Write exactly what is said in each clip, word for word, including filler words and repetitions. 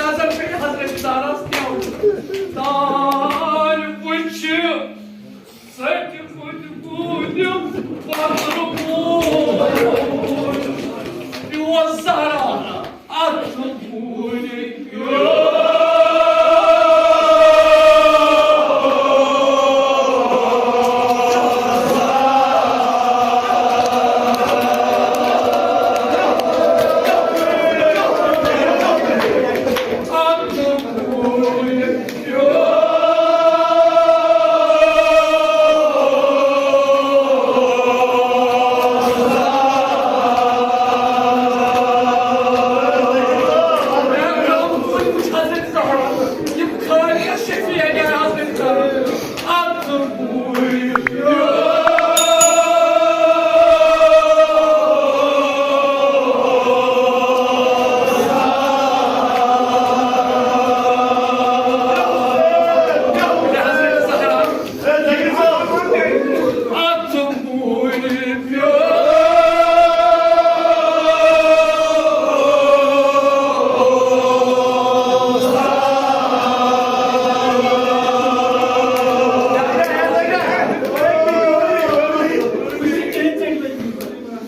نظر پیٚیہِ حضرت زہراہَس کیٛاہ وُچھ؟ تار وُچھ، سٔتۍ پھٔتۍ کُلۍ پَتھر پوش۔ پیوس زہرا اَتھ بُرِ پیوس۔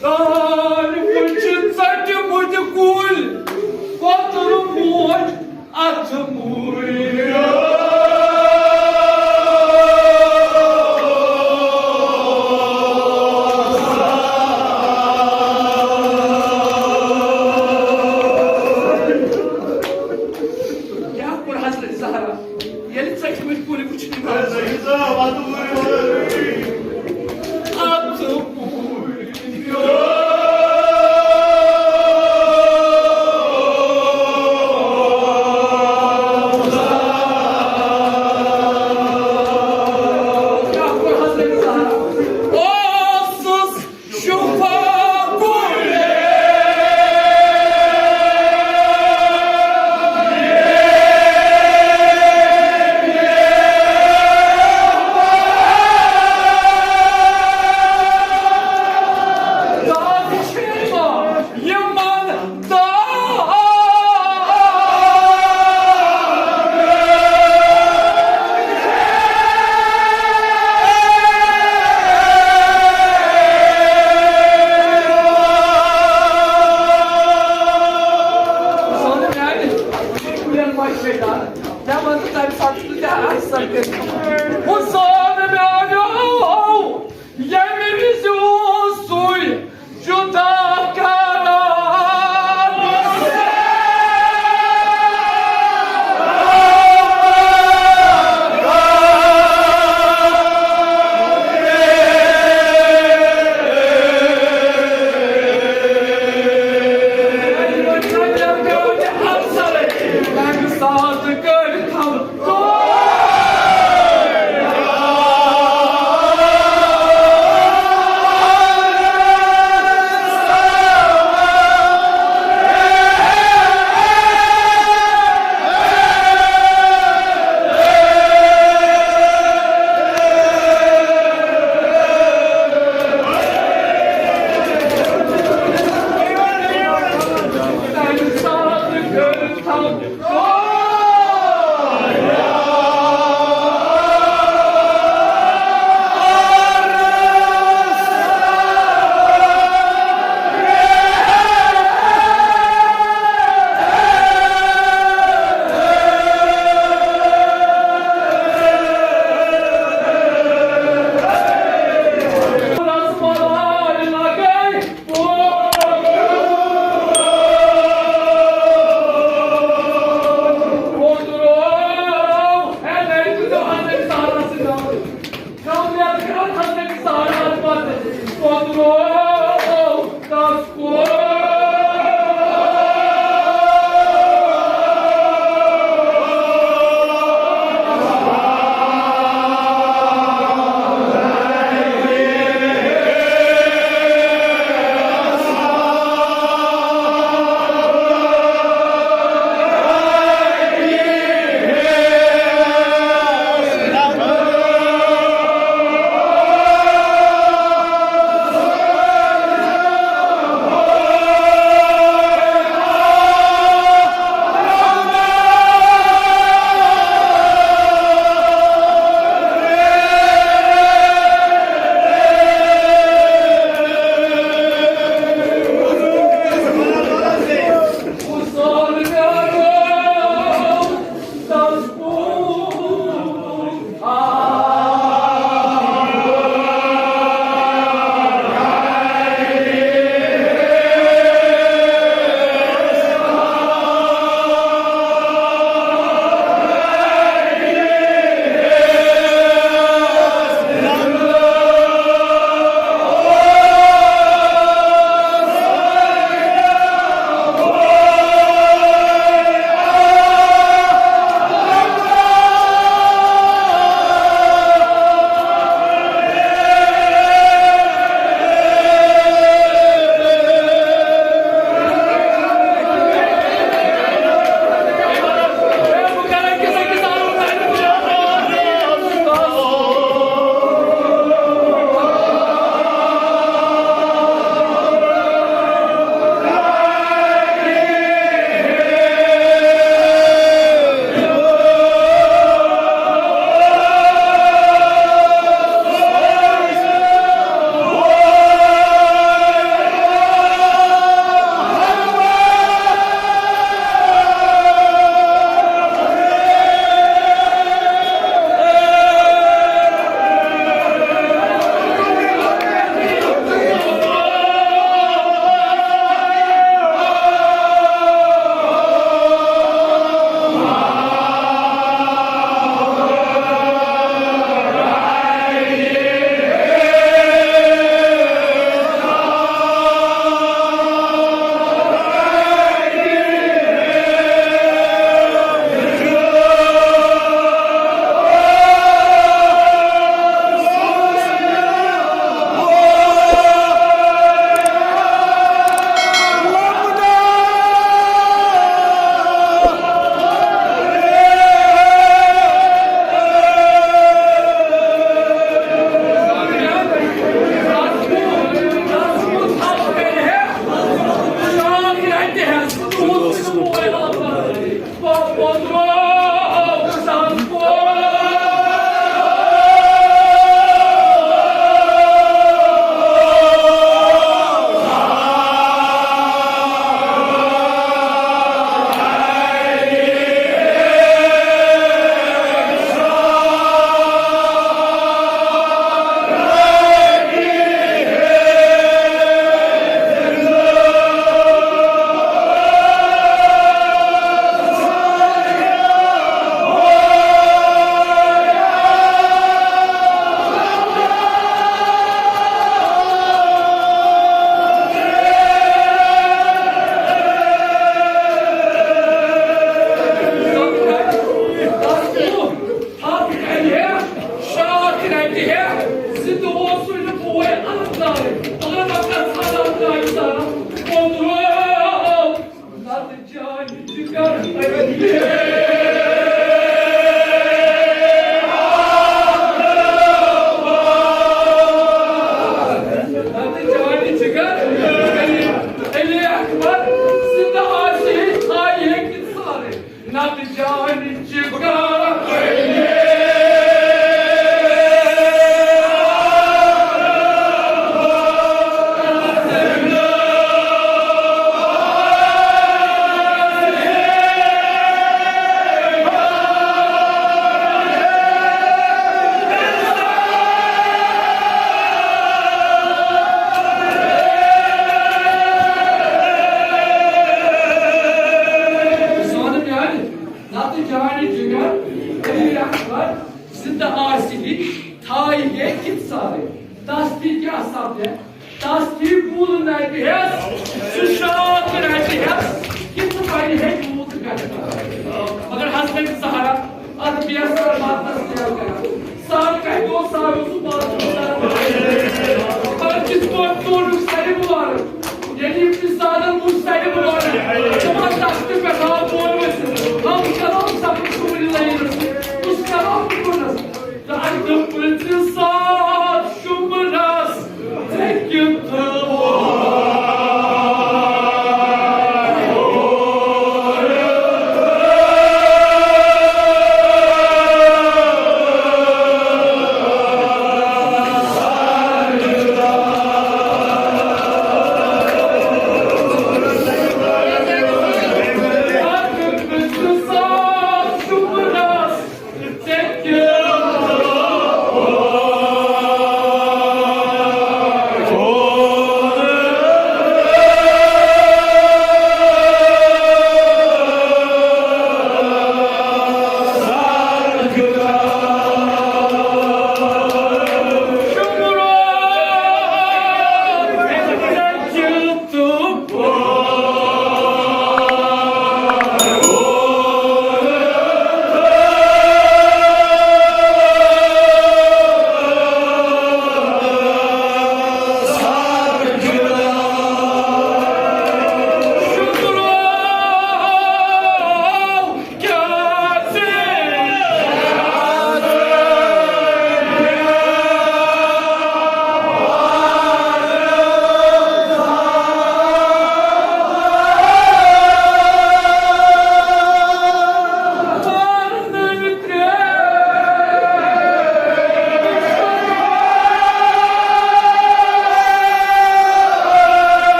تار وُچھ ژٹمٕتۍ کُلۍ، پتھر پوش اَتھ بُرِ۔ کیٛاہ کوٚر حضرت زہرا؟ ییٚلہِ ژٔٹھۍ مٕتۍ کُلۍ وٕچھنہٕ آمٕتۍ۔ اَتھ پوٗرٕ۔ کیٛاہ کوٚر حضرت زہرا؟ اوسُس شفا کُلے۔ داد چھِ یِوان یِمن داد۔ زانہٕ میانہِ کُلٮ۪ن منٛز چھِ دَگ۔ مےٚ وَن تہٕ تَمہِ ساتہٕ چھُ تہِ آسان کٔرِتھ۔ ہُہ زانہٕ میانیو ییٚمہِ وِزِ اوسُے جُدا قرار۔ رٹہِ ہے، زندٕ اوسُے نہٕ بوے الگ دارے۔ اگر بہٕ گژھٕ ہا الگ دارِ طرف، اوترٕ نتہٕ جانہِ جگر۔ نتہٕ جانہِ جگر۔ علی، علی اکبر زندٕ آسہِ ہے، تھایہِ ہے کِنہٕ سارے۔ نتہٕ جانہِ جگر۔ زانہٕ میانہِ نتہٕ جانہِ جگر، علی اکبر زندٕ آسہِ ہے، تھایہِ ہے کِتھ سارے۔ تس تہِ کیٛاہ سپدِ؟ تس تہِ بُل نَرِ ہٮ۪س، سُہ شاخ نَرِ ہٮ۪س، کِتھ بنہِ ہے یوٗت گژھِ۔ مگر حضرت زہرا اتھ بے اثر باتس تیل کران۔ سر کتہِ اوس، سر اوس سُہ باتھ روٗم کران۔ مگر کِتھ پٲٹھۍ توٚر سرِ مُبارک؟ ییٚلہِ یِم تہِ زالن وُچھ سرِ مُبارک، دپان تس تہِ پٮ۪ٹھ آو بول ؤسِتھ۔ ہم کرو سب شُمرِ لٲنس، کُس کرو تہِ کُنس۔ تہٕ اَتہِ پٕنٛژٕہ ساس شُمرس ژےٚ کیُتھ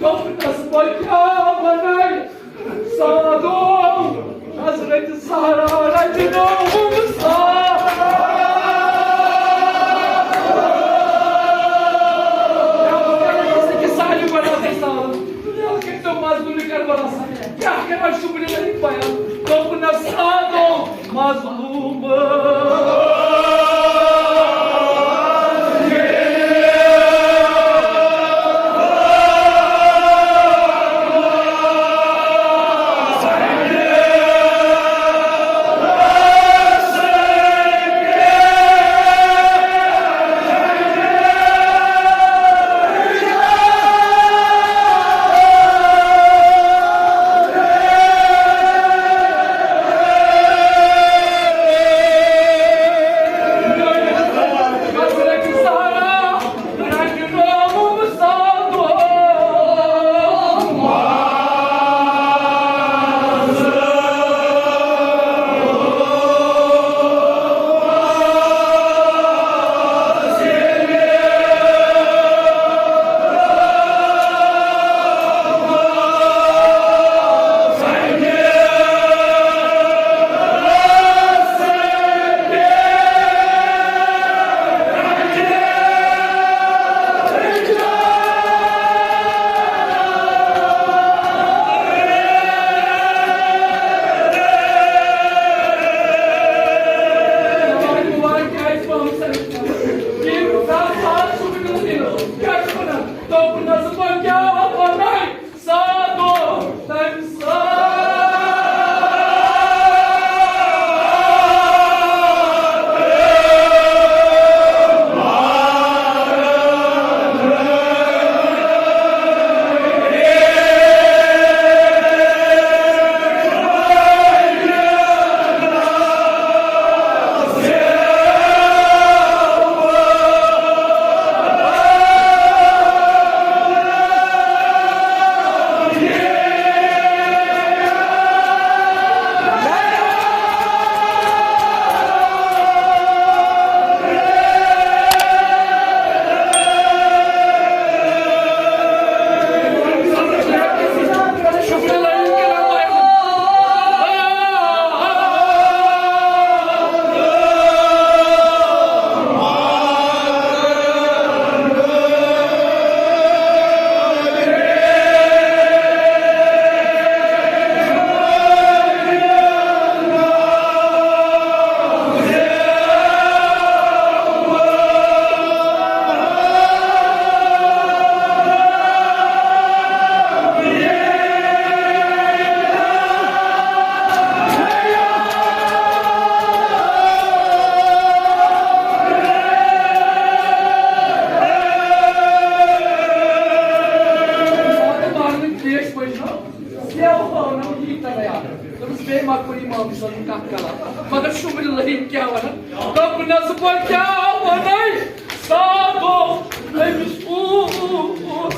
دوٚپنَس، وۄنۍ کیٛاہ وَنَے؟ سادو، حضرت زہرا رَچنووُم ساد۔ کیٛاہ وَنَے؟ سُہ کہِ سانہِ گۄڈٕ آسہِ ساد۔ دُنیا کٔرۍ تو مزدوٗری کربلاہَس۔ کیٛاہ کران شُمرِ لٔگۍ بیان؟ دوٚپنَس، سادو، مظلوم۔ مگر شُمبرِ لٔہِم کیٛاہ وَنان؟ دوٚپنَس بہٕ کیٛاہ وَنَے؟ سادو أمِس اوس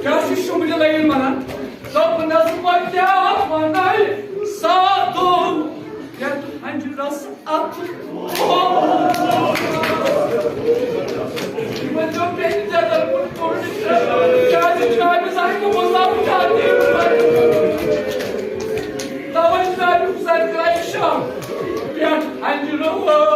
کیٛاہ چھُ شُمبرِ لٲگِتھ وَنان؟ دوٚپنَس بہٕ کیٛاہ وَنَے سادو یَتھ ہَنجرَس اَتھٕ۔ یِمَن چھُ بیٚیہِ نظر کُن کوٚرمُت، کیٛازِ چھُ أمِس اَتھٕ گوٚمُت لَبہٕ کھارنہِ؟ تَوَے چھُ أمِس سَر کران شام پٮ۪ٹھ ہَنجرَس۔